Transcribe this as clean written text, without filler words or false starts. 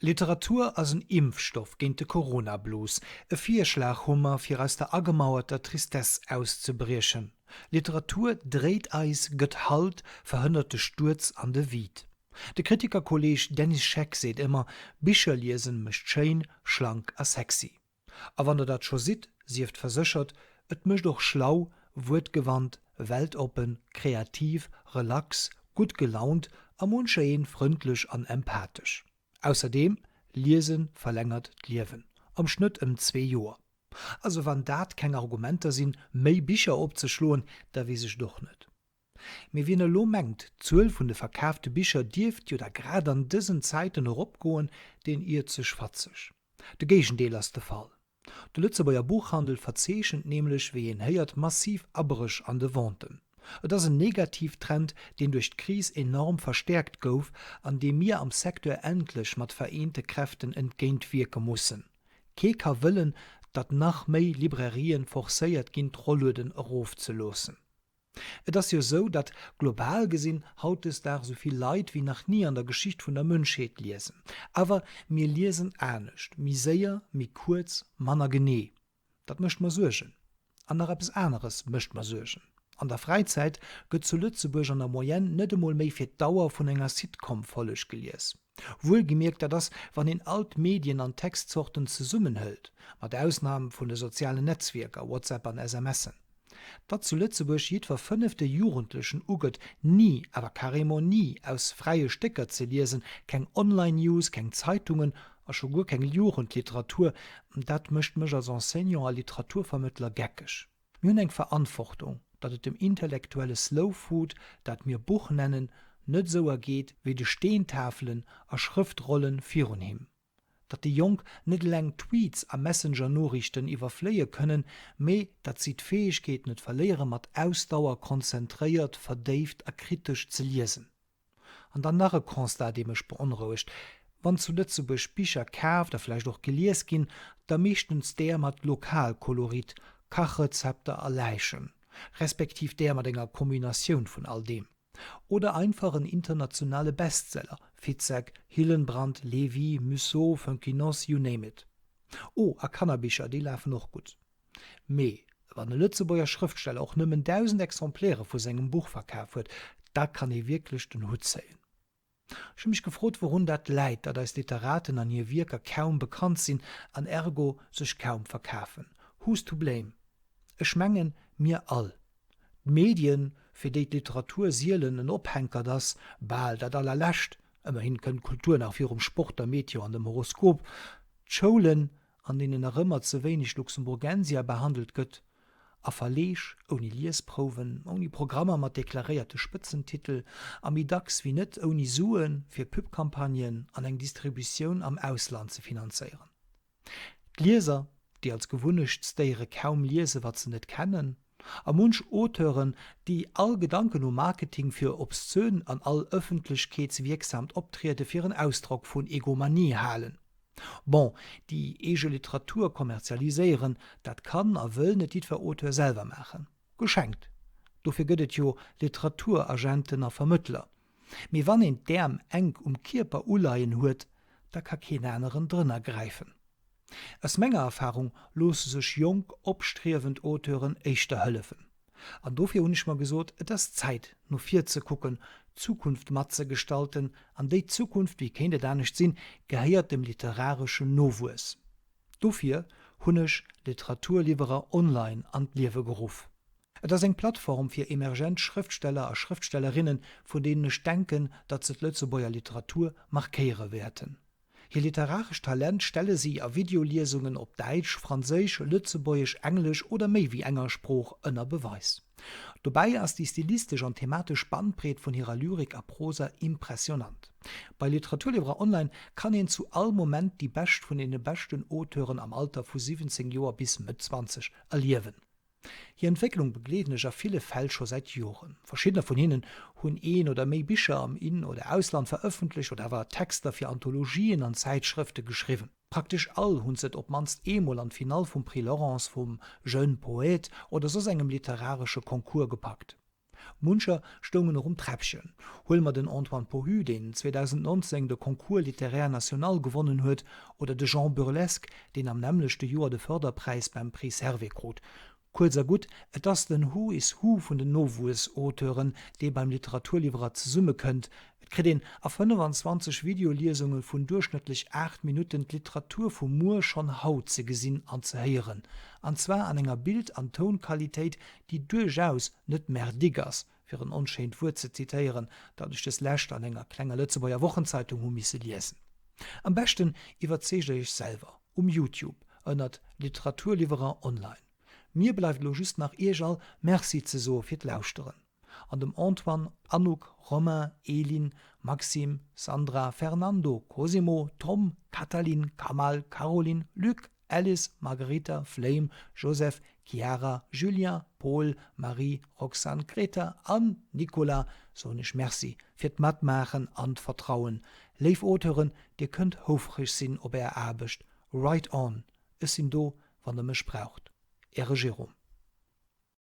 Literatur ass en Impfstoff géint de Corona-Blues, e Virschlaghummer fir aus der agemauerter Tristesse auszebriechen. Literatur dréit eis, gëtt Halt, verhënnert de Stuerz an de Vide. De Kritikerkolleeg Denis Scheck seet ëmmer, Bicher liesen mécht schéin, schlank a sexy. A wann der dat scho sidd, sieft verséchert, et mécht och schlau, wuertgewannt, weltoppen, kreativ, relax, gutt gelaunt a muncher een frëndlech an empathesch. Ausserdeem, Liese verlängert d'Liewen am Schnëtt ëm zwee Joer. Also wann dat keng Argumenter sinn, méi Bicher opzeschloen, da weess ech et och net. Mee wien elo mengt, d'Zuel vun de verkaafte Bicher dierft jo da grad an dësen Zäiten eropgoen, deen iert sech fatzeg. De Géigendeel ass de Fall. De Lëtzebuerger Buchhandel verzeechent nämlech, wéi een héiert, massiv Abréch an de Venten. Et ass en Negativtrend, deen duerch d'Kris enorm verstäerkt gouf an deem mir am Secteur endlech mat vereente Kräften entgéintwierke mussen. Kee ka wëllen, datt nach méi Librairien forcéiert ginn, d'Rollueden erofzeloossen. Et ass jo sou, datt global gesinn hautdesdaags sou vill Leit wéi nach ni an der Geschicht vun der Mënschheet liesen. Awer mir liesen anescht, méi séier, méi kuerz, manner genee. Dat mécht mer Suergen. An nach eppes aneres mécht mer Suergen, An der Fräizäit gëtt zu Lëtzebuerg an der Moyenne net emol méi fir d'Dauer vun enger Sitcom-Folleg gelies. Wuelgemierkt, dat ass, wann een all d'Medien an Textzorten zesummenhëlt, mat Ausnam vun de sozialen Netzwierker, WhatsApp an SMSen. Datt zu Lëtzebuerg jiddwer fënnefte Jugendlechen ugëtt, ni, awer carrément ni aus fräie Stécker ze liesen, keng Online-News, keng Zeitungen a scho guer keng Jugendliteratur, dat mécht mech als Enseignant a Literaturvermëttler geckeg. Mir hunn eng Verantwortung, datt et dem intellektuelle Slow Food, dat mir Buch nennen, net esou ergeet wéi de Steentafelen a Schrëftrollen virun him. Datt déi Jonk net eleng Tweets a Messenger-Noriichten iwwerfléie kënnen, mee datt si d'Fäegkeet net verléiere mat Ausdauer konzentréiert, verdéift a kritesch ze liesen. An dann nach e Constat, dee mech beonrouegt, Wann zu Lëtzebuerg Bicher kaaft a vläicht och gelies ginn, da meeschtens där mat Lokalkolorit, Kachrezepter a Läichen, respektiv där mat enger Kombinatioun vun all deem. Oder einfach en internationale Bestseller, Fitzek, Hillenbrand, Lévy, Musso, Foenkinos, you name it. Oh, a Kannerbicher, déi lafen och gutt. Mee wann e Lëtzebuerger Schrëftsteller och nëmmen 1.000 Exemplaire vu sengem Buch verkaf huet, da kann ee wierklech den Hutt zéien. Ech hu mech gefrot, wourun dat läit, datt eis Literaten an hir Wierker kaum bekannt sinn an ergo sech kaum verkafen. Who's to blame? Ech mengen, mir all. D'Medien, fir déi d'Literatur sielen en Ophänkert ass, bal dat allerlescht, ëmmerhin kënnt d'Kultur nach virum Sport, der Meteo an dem Horoskop, d'Schoulen, an deenen nach ëmmer ze wéineg Luxemburgensia behandelt gëtt, a Verleeg ouni Liesprouwen, ouni Programmer mat deklaréierte Spëtzentitel a méi dacks wéi net ouni Sue fir Pubcampagnen an eng Distributioun am Ausland ze finanzéieren. D'Lieser, déi als Gewunnechtsdéiere kaum liese wat se net kennen, a munch Auteuren, déi all Gedanken u Marketing fir obszön an all ëffentlechkeetswierksaamt Optriede fir en Ausdrock vun Egomanie halen. Bon, déi eege Literatur kommerzialiséieren, dat kann a wëll net jiddwer Auteur selwer maachen. Geschenkt! Dofir gëtt et jo Literaturagenten a Vermëttler. Mee wann een d'Äerm enk um Kierper uleien huet, da ka keen aneren drënner gräifen. Aus menger Erfarung loosse sech jonk, opstriewend Auteuren éischter hëllefen. An dofir hunn ech mer gesot, et ass Zäit, no vir ze kucken, d'Zukunft matzegestalten. An déi Zukunft, wéi kéint et anescht sinn, gehéiert dem literareschen Nowuess. Dofir hunn ech Literaturliwwerer online an d'Liewe geruff. Et ass eng Plattform fir emergent Schrëftsteller a Schrëftstellerinnen, vun deenen ech denken, datt se d'Lëtzebuerger Literatur markéiere wäerten. Hir literarescht Talent stelle si a Videoliesungen op Däitsch, Franséisch, Lëtzebuergesch, Englesch oder méi wéi enger Sprooch ënner Beweis. Dobäi ass déi stilistesch an thematesch Bandbreet vun hirer Lyrik a Prosa impressionant. Bei Literaturliwwerer Online kann een zu all Moment déi Bescht vun deene beschten Auteuren am Alter vu 17 Joer bis Mëtt 20 erliewen. Hir Entwécklung begleeden ech a ville Fäll scho säit Joren. Verschiddener vun hinnen hunn een oder méi Bicher am In oder Ausland verëffentlecht oder awer Texter fir Anthologien an Zäitschrëfte geschriwwen. Praktesch all hunn se et op d'mannst eemol an d'Finall vum Prix Laurence, vum Jeunes Poètes oder soss engem literaresche Concours gepackt. Muncher stoungen och um Träppchen. Huele mer den Antoine Pohu, deen 2019 de Concours littéraire national gewonnen huet, oder de Jean Burlesque, deen am nämmlechte Joer de Förderpräis beim Prix Servais krut. Kuerz a gutt, et ass den Who is Who vun den Nowuessauteuren, dee beim Literaturliwwerer zesummekënnt. Et kritt een a 25 Videoliesunge vun duerchschnëttlech 8 Minutten d'Literatur vu muer schonn haut ze gesinn an ze héieren. An zwar an enger Bild an Tounqualitéit, déi duerchaus net merdique ass, fir en onschéint Wuert ze zitéieren, dat ech des Lescht an enger klenger Lëtzebuerger Wochenzeitung hu misse liesen. Am beschten iwwerzeegt der iech selwer um Youtube ënnert Literaturliwwerer online. Mir bleift elo just nach iech all Merci ze soe fir d'Lauschteren. An dem Antoine, Anouk, Romain, Elin, Maxime, Sandra, Fernando, Cosimo, Tom, Katalin, Kamal, Caroline, Luc, Alice, Margherita, Flame, Joseph, Chiara, Julien, Paul, Marie, Roxane, Greta an Nicolas soen ech Merci fir d'Matmaachen an d'Vertrauen. Léif Auteuren, dir kënnt houfreg sinn op är Aarbecht. Right on! Ech sinn do, wann der mech braucht. Äre Jérôme.